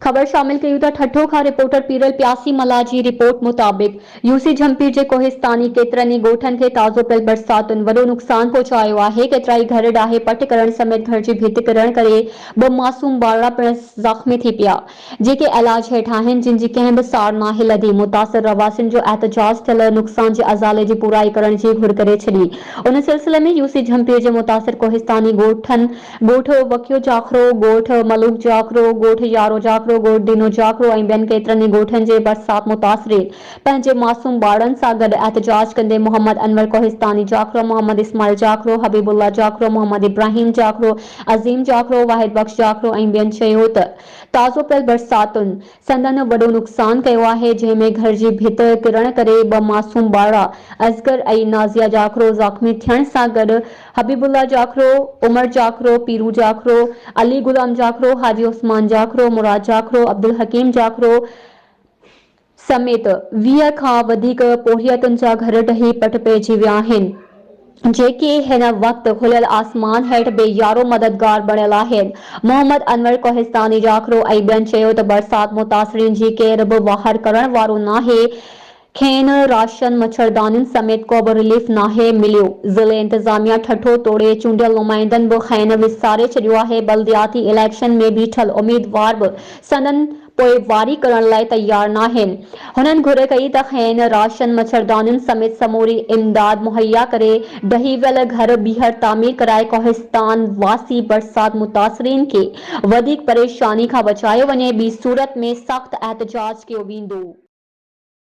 خبر شامل ڪيون ٿا ٺٽو کان رپورٽر پيرل پياسي ملاح جي رپورٽ مطابق يوسي جهمپير جي ڪوهستاني ڪيترن ئي ڳوٺن کي تازو پيل برساتن وڏو نقصان پهچايو آهي ڪيترائي گهر ڊاهي پٽ ڪرڻ سميت گهر جي ڀت ڪرڻ ڪري ٻه معصوم ٻارڙا پڻ زخمي ٿي پيا جيڪي علاج هيٺ آهن جن جي ڪنهن به سار ناهي لڌي متاثر رهواسين جو احتجاج ٿيل نقصان جي ازالي جي پورائي ڪرڻ جي گهر ڪري ڇڏي ان سلسلي ۾ يوسي جهمپير جي متاثر ڪوهستاني ڳوٺن ڳوٺ وڪيو جاکرو، ڳوٺ ملوڪ جاکرو، ڳوٺ يارو جاکرو، ڳوٺ دينو جاکرو ۽ ٻين ڪيترن ئي ڳوٺن جي برسات متاثرين پنهنجي معصوم ٻارڙن سان گڏ احتجاج ڪندي محمد انور ڪوهستاني جاکرو، محمد اسماعيل جاکرو، حبيب الله جاکرو، محمد ابراهيم جاکرو، عظيم جاکرو، واحد بخش جاکرو ۽ ٻين چيو ته تازو پيل برساتن سندن وڏو نقصان ڪيو آهي، جنهن ۾ گهر جي ڀت ڪرڻ ڪري ٻه معصوم ٻارڙا اصغر ۽ نازيه جاکرو زخمي ٿيڻ سان گڏ حبيب الله جاکرو، عمر جاکرو، پيرو جاکرو، علي غلام جاکرو، حاجي عثمان جاکرو، مراد جاکرو، عبدالحڪيم جاکرو سميت 20 کان وڌيڪ پورهيتن جا گهر ڊهي پٽ پئجي ويا آهن. جيڪي هن وقت کليل آسمان هيٺ بي يارو مددگار بڻيل آهن. محمد انور ڪوهستاني جاکرو ۽ ٻين چيو ته برسات متاثرين جي ڪير به واهر ڪرڻ وارو ناهي، کين راشن، مڇردانين سميت ڪوبه رليف ناهي مليو، ضلعي انتظاميا ٺٽو توڙي چونڊيل نمائندن به کين وساري ڇڏيو آهي، بلدياتي اليڪشن ۾ بيٺل اميدوار به سندن پوئواري ڪرڻ لاء تيار ناهن. هنن گهر ڪئي ته کين راشن، مڇردانين سميت سموري امداد مهيا ڪري ڊهي ويل گهر ٻيهر تعمير ڪرائي ڪوهستان واسي برسات متاثرين کي وڌيڪ پريشاني کان بچايو وڃي ٻي صورت ۾ سخت احتجاج ڪيو ويندو.